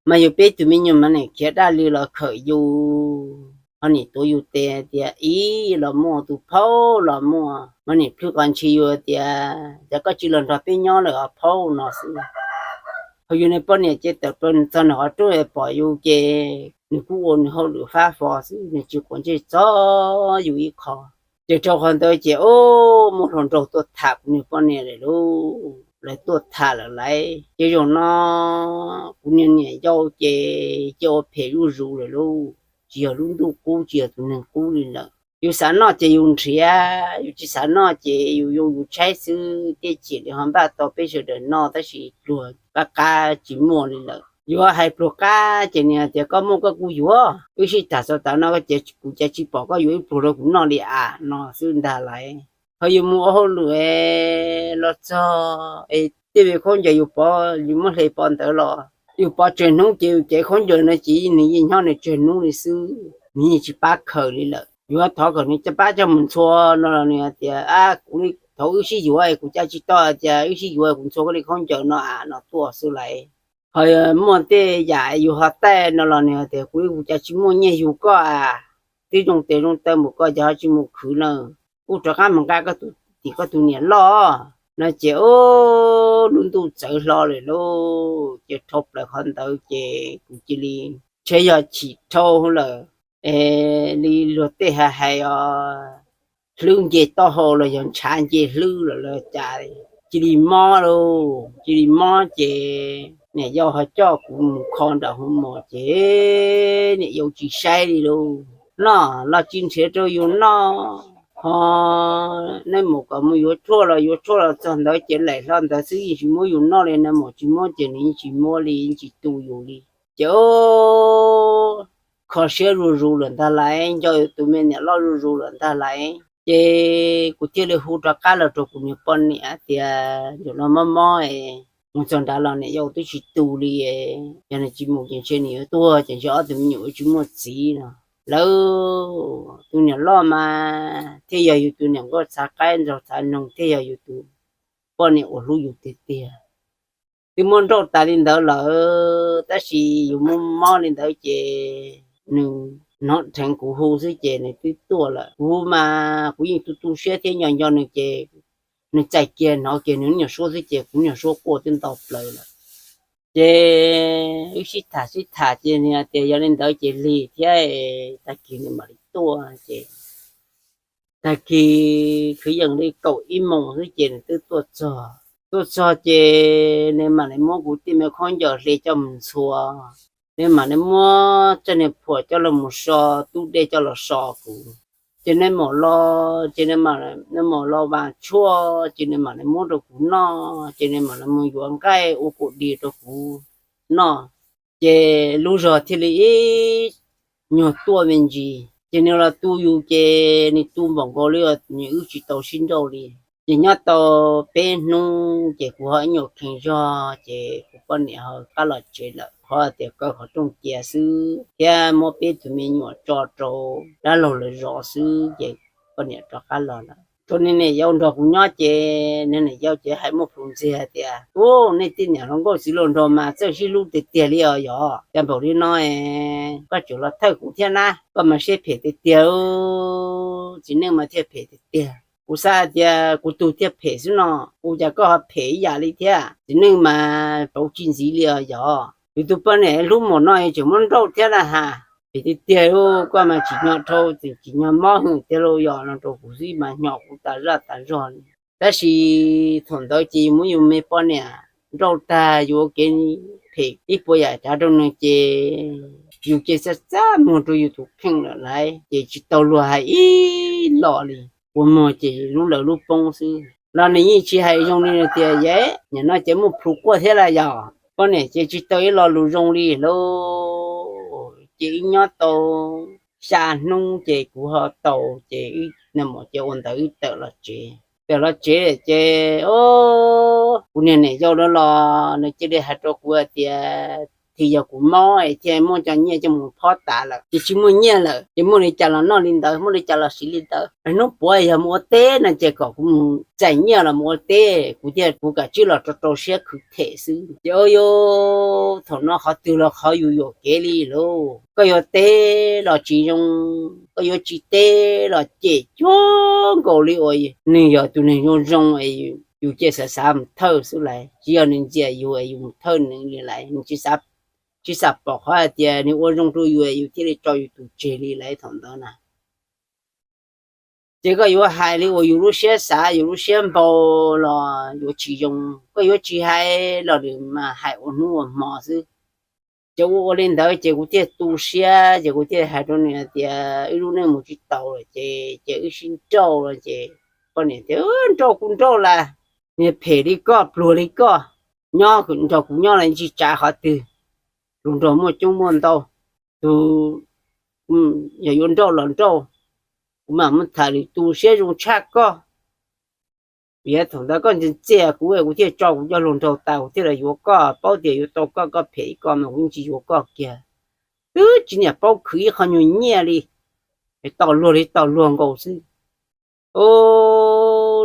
mas yus peb tus me nyuam mas nim khiav daj li los khawm yus, ho nim tuav yus tes tias ib los muaj, tus phaub los muaj, mas nim plhws qos ntshis yus tias, cas koj tsis los nrog peb nyob lawm os phaub no xwb. Ho yus niag poj niam ces tawm plaws txog nws qhov rooj pom yus ces nws kuj ua nws hauj lwm fab fo xwb, nws tsis quav ntsej txog yus ib qho. Ces rau qhov ntawd ces ub, muaj hluas nraug tuaj tham kuv niag poj niam lawm lauj, lawv tuaj tham lawm lauj. Ces zaum no kuv niag niam yau ces cia ua phem zuj zus lawm lauj, tsis yog lub ntuj qub tsis yog tus neeg qub li lawm. Yus xav noj ces yus nrhiav, yus tsis xav noj ces yus yoo yus tshaib xwb. Tiag chim li ho npaj tau peb sawv daws noj tab sis pluag qab qab tsis muaj li lawm. Yuav hais pluag qab ces nws hais tias koj muaj koj kuj yuav, wb sib tham xav tas no koj ces kuv cas tsis pom koj yuav ib pluag rau kuv noj li as no xwb ntag lauj. Ho yus mus ua hauj lwm los txog es tej me khaub ncaws yus pov, yus muab hle pov ntawd los yus pov tsawg hnub ces yus cev khaub ncaws no ces nws yeej nyob nws tsawg hnub li xwb, nws yeej tsis pab khaws li lawm. Yus thov kom nws pab coj mus ntxhua no los nws hais tias, a, kuv, thaum wb sib yuav kuv cas tsis tau hais tias wb sib yuav kuv ntxhua koj li khaub ncaws no as no tuaj xwb lauj. Ho muaj tej yam yus ho taij no los nws hais tias kuv, kuv cas tsis muaj nyiaj yug koj as, twb zoo tes zoo taw npaum koj cas ho tsis mus khwv na, kuj rov qab mus nqa koj tus, tim koj tus niam loj no ces ub, lub ntuj txawv hlo lawm lauj. Ces dhau plaws qhov ntawd ces kuv cia li, ntshe yog chim dhau lawm es li luag tej hais hais os, hlwb nce taub hau los yog ntshav nce hlwb lawm los cas, cia li mob lauj. Cia li mob ces niam yau ho coj kuv mus kho nram hoo mos ces niam yau tsis saib li lauj. Noj los tsis nrhiav rau yus noj, ho neb mus kom mus yuav tshuaj los yuav tshuaj los txog ntawd ces laim hlo ntawd xwb, yeej tsis muab yus noj li. Neb mus tsis muab ces nws yeej tsis muab li, yeej tsis tu yus li. Ces kho siab zuj zus lawm ntag lauj, nco yus tus me niam loj zuj zus lawm ntag lauj. Ces kuv thiaj li hu rov qab los rau kuv niag poj niam tias, ntawm no mob mob es mus txog nrad los niam yau twb tsis tu li, yog nws tsis mus ces ntshe nws yuav tuag ces ntshe ob tug me nyuam yuav tsis muaj txiv no. Lawv tus niam loj mas thiaj yog yus tus niam nkauj txhav qaib ntsaug txhav noog, thiaj yog yus tus poj niam uas hlub yus tiag tiag. Twb muab nrauj tas li ntawd lawm tab sis yus muaj mob li ntawd ces nws hnov dheev kuv hu xwb ces nws twb tuaj lawm. Kuv mas kuv yeej tu tu siab thiab nco nco nws ces nws txais kiag hnov kiag nws nyuam suab xwb ces kuv nyuam suab quaj twb nto plaws lawm. Ces wb sib tham sib tham ces nws tias yog li ntawd ces lig thiab, tag kis nws mam li tuaj ces tag kis kwv yees li kaum ib moos xwb ces nws twb tuaj txog. Tuaj txog ces nws mam li muab kuv tej me khaub ncaws hle coj mus ntxhua, nws mam li muab txoj niag phuam coj los mus so, tub dej coj los so kuv. Ces nws mam los, ces nws mam los vas tshuaj, ces nws mam li muab rau kuv noj, ces nws mam li mus yuav nqaij ua kaum dis rau kuv noj. Ces lub zog thiaj li ib nyuag tuaj me ntsis, ces nws los tu yus ces nws tu npaum nkaus li nws wb tsis tau sib nrauj li. Ces nyob tau peb hnub ces kuv ho ib nyuag kheev zog ces kuv poj niam ho qab los tsev lawm, qhov tias kaw qhov rooj cia xwb thiab muab peb tus me nyuam tso rau dab laug lawv zov xwb ces poj niam rov qab los lawm. Tsuas niag niam yau nrog kuv nyob ces niag niam yau ces hais muaj plhus ntxiag hais tias, ub, nej tej niam hluas nkauj txiv hluas nraug mas txawj sib hlub tiag tiag li os yog, cas npaum li no koj tseem los thawj kuv thiab na, koj mas siab phem tiag tiag, txiv neej mas thiaj phem tiag tiag. Kuv xav hais tias kuv tus thiaj phem xwb no, ua cas koj ho phem ib yam li thiab, txiv neej mas pauv tsis ntxiv li os yog. Yus tus poj niam hlub npaum no tseem muab nrauj thiab na has, phem tiag tiag, koj mas tsim nyog dhau, tsim nyog mob hwm tiag lauj yog no rau kuv xwb mas hnyos kuv tas zaj tas zog li. Tab sis thaum ntawd ces yus muab yus me poj niam nrauj tag yus ua kev phem ib puas yam tsav rau nws ces yus ces txaj txaj muag rau yus tus kheej lawm lauj, ces tsis tau luag hais ib los li, ua muag ces lub lawv lub poob xwb. Los nws yeej tsis hais zoo li tias, yam nim no ces muaj plhus quaj thiab lawm yog. Poj niam ces tsis tau ib lo lus zoo li lauj. Ces wb nyob tau xya hnub ces kuv ho tau, ces nws mam ces ua ntawd wb tawm los tsev. Tawm los tsev ces kuv niag niam yau no los nws cia li hais rau kuv hais tias, thiaj yog kuv mob es thiaj muab cov nyiaj coj mus phob tas lawm ces tsis muaj nyiaj lawm, ces muaj li cas los noj li ntawd, muaj li cas los siv li ntawd. Hnub puav yog mus ua teb no ces kom kuv mus txais nyiaj los mus ua teb, kuv thiaj, kuv kam tsib los rau rau siab khwv them xwb. Ces ua yus thaum no qhov twg los qhov yus yuam kev li lauj. Koj yuav teb los tsis zoo, koj yuav tsis teb los cem cuag nkaus li uas nws yog tus neeg zoo zoo es yus cia xav xav mus thawj xwb lauj. Tsis yog nws ntxias yus es yus mus thawj nws li lauj, nws tsis xav pom qhov hais tias nws ua zoo rau yus es yus thiaj li tso yus tus tseg li lauj thaum ntawd na. Ces koj yuav hais li uas yus lub siab xav yus lub siab npau los yuav tsis zoo, koj yuav tsis hais los nws mas hais ua hnub ua hmo xwb. Ces ua ua li ntawd ces kuv thiaj tu siab ces kuv thiaj hais rau nws hais tias wb lub neej mus tsis tau lawm ces ces wb sib nrauj los ces poj niam tias nrauj kuv nrauj las, niag phem li koj pluag li koj, nyob nrog kuv nyob los tsis tsav qhov twg, pluag nrog muaj coob muaj ntau, tus yog yuav nrauj los nrauj, kuv mam muab tham lwm tus siab zoo tshaj koj. Vim thaum ntawd koj ntxias ntxias kuv, kuv thiaj tso kuv cov hluas nraug tas kuv thiaj los yuav koj, paub tias yuav tau koj, koj phem ib koj mas kuv yeej tsis yuav koj kiag. Twb tsis niam paub khwv ib qho nyuag nyiaj li, tau luag li tau luag nkaus xwb.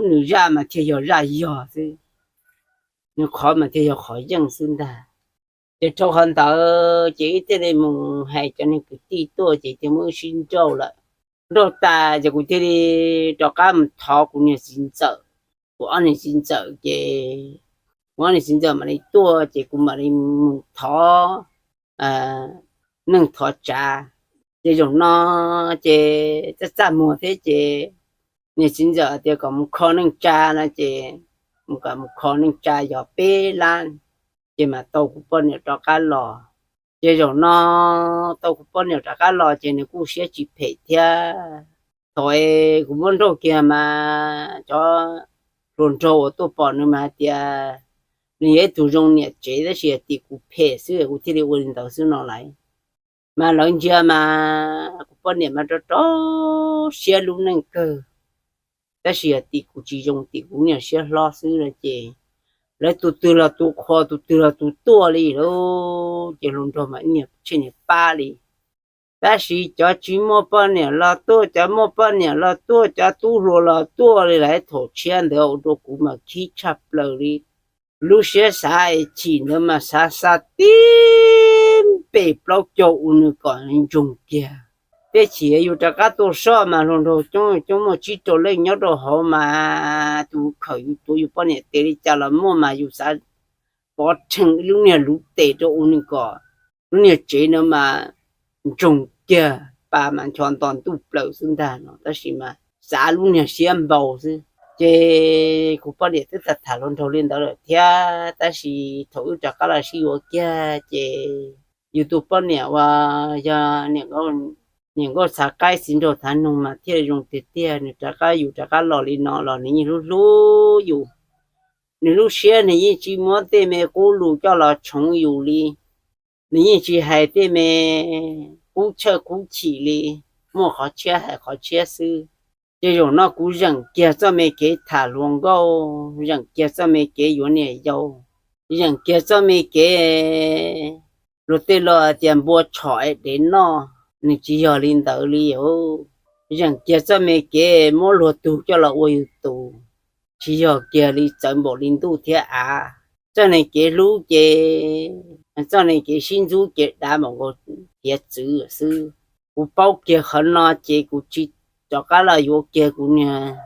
Nws zaj mas thiaj yog zaj yog xwb, nws qhov mas thiaj yog qhov yeej xwb ntag. Ces rau qhov ntawd ces wb thiaj li mus hais cov niag kwv tij tuaj ces thiaj muab wb sib nrauj lawm. Nrauj tas ces kuv thiaj li rov qab mus thov kuv niag txiv ntxawm, kuv ob niag txiv ntxawm ces muab niam txiv ntxawm mam li tuaj ces kuv mam li mus thov neej thov tsav. Ces zaum no ces txaj txaj muag thiab ces niam txiv ntxawm tias kom mus kho neej tsa no ces mus kom mus kho neej tsa yog peb lab, ces mam tau kuv poj niam rov qab los. Ces zaum no tau kuv poj niam rov qab los ces nws kuj siab tsis phem thiab. Thaum kuv muab nrauj kiag mas cov hluas nraug uas tuaj pom nws mas hais tias nws yog ib tug zoo niam tsev tab sis tim kuv phem xwb kuv thiaj li ua li ntawd xwb no lawm. Mas lawv ntsia mas kuv poj niam mas rau rau siab lub neej kawg, tab sis yog tim kuv tsis zoo tim kuv niag siab hlob xwb no ces lawv tus twg los tus qhuas tus twg los tus tuaj li lauj. Ces hluas nraug mas niag tsheej niag pab li. Tab sis cov tsis muaj poj niam los tuaj, cov muaj poj niam los tuaj, cov tub hluas los tuaj li lawm, thaum tshiab ntawd ua rau kuv mas khib tshaj plaws li. Lub siab xav es chim ntawd mas xav xa tib npe plaub caug ua nws kom ntsoog kiag. Tej chim yus rov qab tuaj soj mas hluas nraug coob coob muaj tsib rau leej nyob rau hauv mas tus khaws yus tuav yus poj niam tes li cas los muaj mas yus xav pov rhees ib lub niag luv tes rau ua nws kom lub niag tsev no mas ntsoog kiag, pa mas ncho nto ntuj plaws xwb ntag no, tab sis mas xav lub niag siab npau xwb. Ces kuv poj niam twb tham tham hluas nraug li ntawd lawm thiab, tab sis thaum wb rov qab los sib yuav kiag ces yus tus poj niam uas yog niam nkauj txhav qaib txiv nraug thav noog mas thiaj zoo tiag tiag. Nws rov qab, yus rov qab los li no los nws yeej hlub hlub yus. Nws lub siab nws yeej tsis muab tej me qub lus coj los tshoov yus li. Nws yeej tsis hais tej me qub txhawj qub chim li, muaj qhov tshiab hais qhov tshiab xwb. Ces zaum no kuv zeem kiag txoj me kev tham hluas nkauj, zeem kiag txoj me kev yuav niam yau, zeem kiag txoj me kev luag tej laus tias npua tshom es dev noj, nws tsis yog li ntawd li os. Zeem kiag txoj me kev muab luag tug coj los ua yus tus, tsis yog kiag li, txawv npaum li ntuj thiab av. Txoj niag kev hlub ces, txoj niag kev sib ntxub ces dav npaum nkaus hiav txwv xwb. Kuv paub kiag qhov no ces kuv tsis rov qab los yuav kiag kuv niag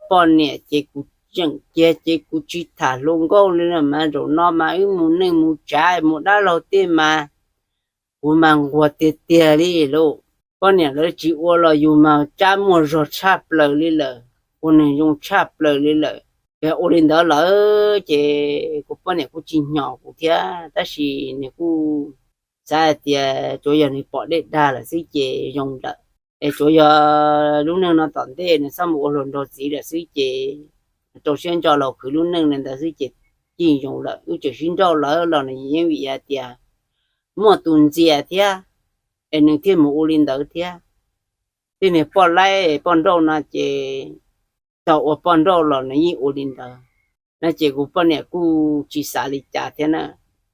poj niam ces kuv zeem kiag ces kuv tsis tham hluas nkauj li no mas zaum no mas wb mus neej mus tsav mus dab laug tej mas kuv mas nquag tiag tiag li lauj. Poj niam lawv tsis ua los yus mas tsab muag zog tshaj plaws li lawm, ua neeg zoo tshaj plaws li lawm. Yog ua li ntawd lawm ces kuv poj niam kuj tsis hnyos kuv thiab, tab sis nws kuj xav hais tias tsuav yog nws pom dej dag lawm xwb ces zoo lawm, es tsuav yog lub neej no tom ntej nws txhob mus ua hluas nraug txiv lawm xwb ces rau siab ntso los khwv lub neej li ntawd xwb ces yeej zoo lawm. Wb tseem sib nrauj lawm los nws yeej vim hais tias muaj tus ntxias thiab es nws thiaj mus ua li ntawd thiab. Tej niag poj laib poj nrauj no ces thaum ua poj nrauj los nws yeej ua li ntawd no ces kuv poj niam kuj tsis xav li cas thiab na,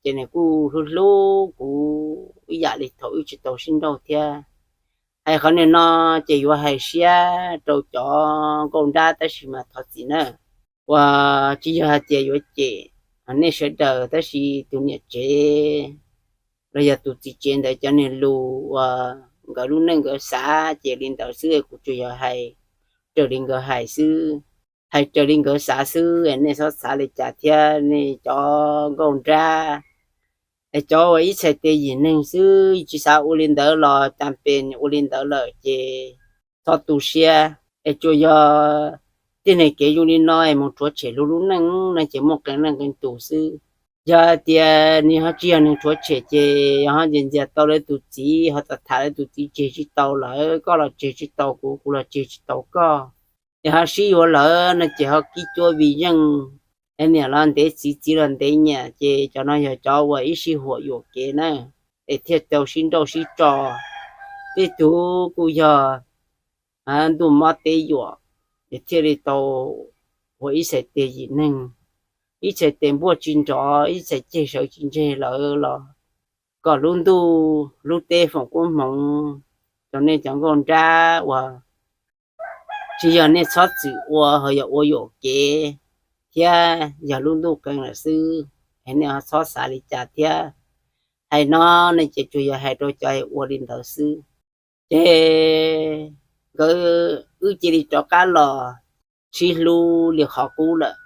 ces nws kuj hlub hlub kuv ib yam li thaum wb tsis tau sib nrauj thiab. Hais qhov niag no ces yuav hais siab rau cov nkauj nrab tab sis mas thov txim na, uas tsis yog hais tias yuav cem nej sawv daws tab sis tus niam tsev los yog tus txiv tsev ntawd cov niag lus uas nkawd lub neej nkawd xav ces li ntawd xwb, kuv tsuas yog hais raws li nkawd hais xwb, hais raws li nkawd xav xwb, nej txhob xav li cas thiab nej cov nkauj nrab. Es cov uas ib txhais tes yim neeg xwb tsis xav ua li ntawd los cas pes ua li ntawd lawm ces txhob tu siab. Es tsuas yog tej niag kev zoo li no es mus rhuav tshem luag lub neej no ces muaj qee leej qee tus xwb. Yog tias nws ho tsis yog neeg rhuav tshem ces yog ho ntxias ntxias tau lawv tus txiv, ho tham tham lawv tus txiv tseg tsis tau lawv, koj los tseg tsis tau kuv, kuv los tseg tsis tau koj, es ho sib yuav lawm no ces ho kib cuab vij zeej, es niam los ntev txiv, txiv los ntev niam, ces cov no yog cov uas ib sij huam yuam kev na, es thiaj tau sib nrauj sib tso. Tej tug kuj yog ntuj mob teb yuam, es thiaj li tau ua ib txhais tes yim neeg, ib txhais tes npuaj tsis nrov, ib txhais ceg sawv tsis ntseg lawm los kom lub ntuj lub teb foom koob hmoov rau nej cov nkauj nrab uas tsis yog nej txhob txwm ua, ho yog ua yuam kev thiab yog lub ntuj qee lawm xwb, es nej ho txhob xav li cas thiab. Hais no ne ces tsuas yog hais rau cov ua li ntawd xwb. Ces nkawd, wb cia li rov qab los sib hlub li qhov qub lawm.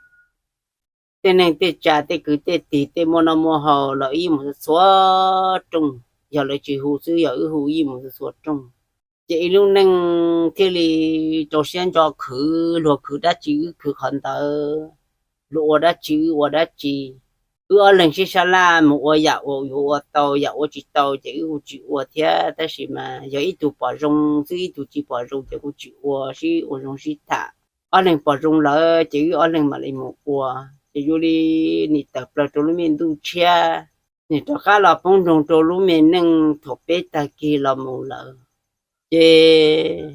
tej neeg tej tsav tej kwv tej tij tej muaj noj muaj haus los ib mus txhua rooj, yog lawv tsis hu xwb yog wb hu ib mus txhua rooj. Ces ib lub neej thiaj li rau siab ntso khwv, luag khwv dab tsi wb khwv qhov ntawd, luag ua dab tsi wb ua dab tsi. Wb ob leeg sib sab laj mus ua yam uas yuav ua tau, yam ua tsis tau ces wb kuj tsis ua thiab, tab sis mas yog ib tug pom zoo xwb, ib tug tsis pom zoo ces kuj tsis ua, sib ua zoo sib tham. Ob leeg pom zoo lawm ces wb ob leeg mam li mus ua. Ces yus li nim tawm plaws rau lub me ntuj tshiab, nim rov qab los poob nroog rau lub me neej thaum peb tag kis los mus lawm. Ces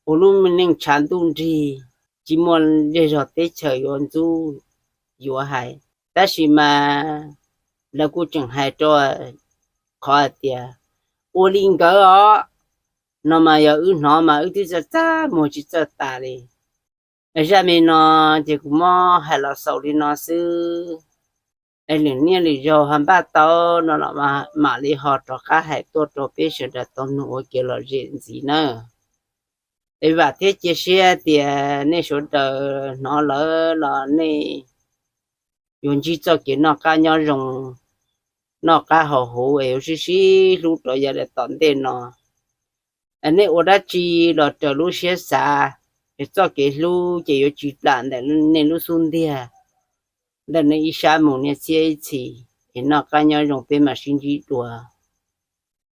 ua lub me neej tshav ntuj nrig, tsis muaj zej zog teb chaws yuav ntxub yuav hais, tab sis mas lawv kuj tseem hais rau qhov hais tias ua li nkawd os no mas yog wb hnov mas wb twb txaj txaj muag tsis txawj tas li. Zaj me no ces kuv muab hais los xaus li no xwb. Es lwm niaj lwm zaus ho npaj tau no los mam li ho rov qab hais tuaj rau peb sawv daws tau mloog ua kev lom zem ntxiv nawb. Es vam thiab cia siab tias nej sawv daws hnov lawm los nej yuav ntsib txoj kev noj qab nyob zoo, noj qab haus huv es yuav sib sib hlub rau yav tom ntej no. Nej ua dab tsi los raws lub siab xav, es txoj kev hlub ces yuav tsis plam ntawm nej lub xub ntiag, ntawm nej ib sab mus niaj txhiab ib txhis. Es noj qab nyob zoo peb mam sib ntsib dua.